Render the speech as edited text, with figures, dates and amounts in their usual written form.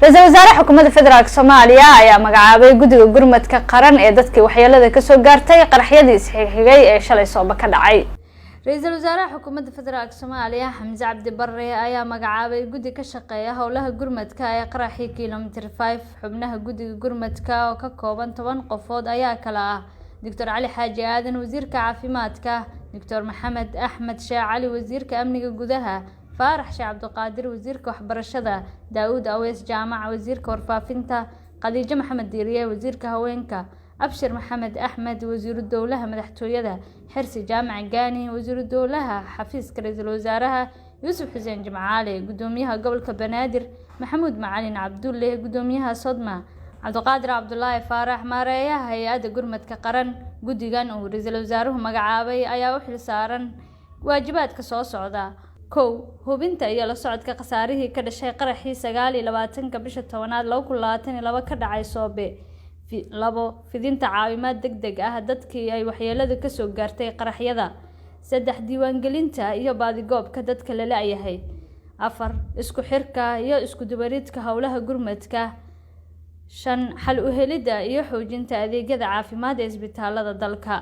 Ra-iisul wasaare xukuumadda federaalk Soomaaliya ayaa magacaabay guddiga gurmadka qaran ee dadkii waxyeelada kasoo gaartay qaraxyadii isxigxigay ee shalay sooba ka dhacay. Ra-iisul wasaaraha xukuumadda federaalk Soomaaliya Xamse Cabdi Barre ayaa magacaabay guddi ka shaqeeya howlaha gurmadka ee qaraxii Kilometer 5. Xubnaha guddiga gurmadka oo ka kooban 10 qofood ayaa kala ah: Doctor Cali Xaaji Aadan, wasiirka caafimaadka; Doctor Maxamed Axmed Sheekh Cali, wasiirka amniga gudaha; Faarax Sheekh Cabdiqaadir, wasiirka waxbarashada; Daawud Aweys Jaamac, wasiirka warfaafinta; Khadiijo Maxamed Diiriye, wasiirka haweenka; Abshir Maxamed Axmed, wasiiru dowlaha madaxtooyada; Xirsi Jaamac Gaani, wasiiru dowlaha xafiiska ra-iisul wasaaraha; Yuusuf Xuseen Jimcaale, gudoomiyaha gobolka Banaadir; Maxamuud Macalin Cabdulle, gudoomiyaha Sodma; Cabdiqaadir Cabdulaahi Faarax, maareeyaha hay-adda gurmadka qaran. Guddigan uu ra-iisul wasaaruhu magacaabay ayaa u xil saaran waajibaadka soo socda: 1, hubinta iyo la socodka khasaarihii ka dhashay qaraxii 29-ka bisha 10aad 2022 ka dhacay Soobe; 2, fidinta caawimaad deg deg ah dadkii ay waxyeeladu kasoo gaartay qaraxyada; 3, diiwaangelinta iyo baadigoobka dadka la la-yahay; 4, isku xirka iyo isku dubaridka howlaha gurmadka; 5, xal u helidda iyo xoojinta adeegyada caafimaad ee isbitaalada dalka.